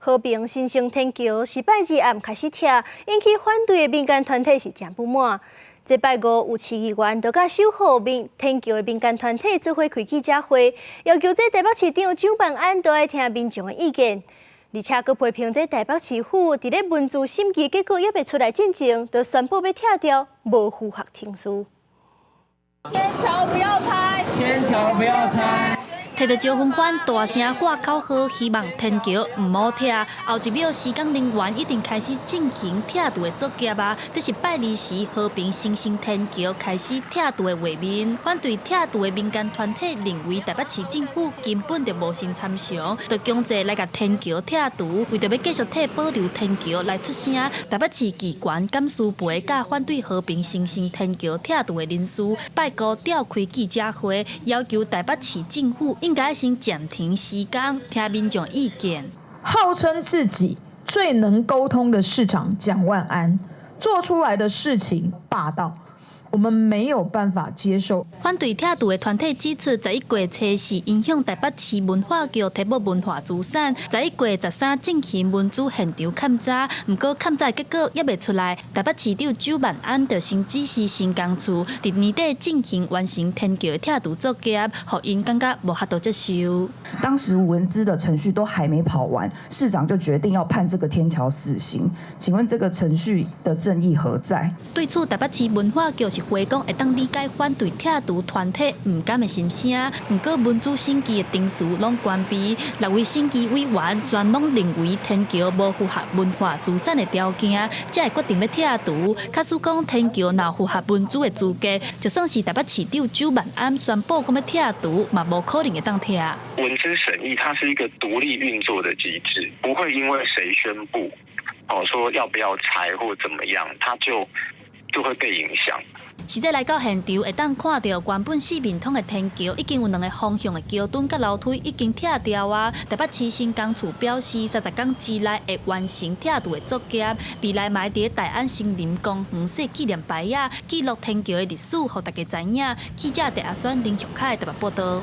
和平新生天橋是拜二暗開始拆，引起反對的民間團體是誠不滿。這拜五有市議員就佮守護民天橋的民間團體做伙開記者會，要求這台北市長蔣萬安都愛聽民眾的意見，而且閣批評這台北市府佇咧文資審議結果猶未出來進前，就宣布欲拆掉，無符合程序。天橋不要拆！天橋不要拆！提著招紛紛大聲喊口號，希望天橋毋好拆。後一秒，施工人員已經開始進行拆除的作業啊！這是拜二時和平新生天橋開始拆除的畫面。反對拆除的民間團體認為，台北市政府根本就無先參詳，就強制來共天橋拆除。為著欲繼續替保留天橋來出聲，台北市議員甘思培佮反對和平新生天橋拆除的人士，拜五召開記者會，要求台北市政府應該先暫停施工，聽民眾意見。號稱自己最能溝通的市長蔣萬安，做出來的事情霸道，我們沒有辦法接受。反對拆除的團體指出，11月初四𪜶向台北市文化局提報文化資產，11月13進行文資現場勘查，毋過勘查結果猶未出來，台北市長蔣萬安就先指示新工處，佇年底進行完成天橋的拆除作業，予𪜶感覺無法度接受。當時文資的程序都還沒跑完，市長就決定要判這個天橋死刑。請問這個程序的正義何在？對此，台北市文化局是回講會當理解反對拆除團體毋甘的心聲，毋過文資審議的程序攏關閉，六位審議委員全攏認為天橋無符合文化資產的條件，才會決定欲拆除。假使講天橋若符合文資的資格，就算是台北市長蔣萬安宣布講欲拆除，嘛無可能會當拆。文資審議它是一個獨立運作的機制，不會因為誰宣布哦說要不要拆或怎麼樣，它就會被影響。實際來到現場，會當看著原本四面通的天橋，已經有兩個方向的橋墩佮樓梯已經拆掉啊。台北市新工處表示，30天之內會完成拆除的作業。未來嘛會佇大安森林公園設紀念牌仔，記錄天橋的歷史，予大家知影。記者鄭阿選、林玉凱台北報導。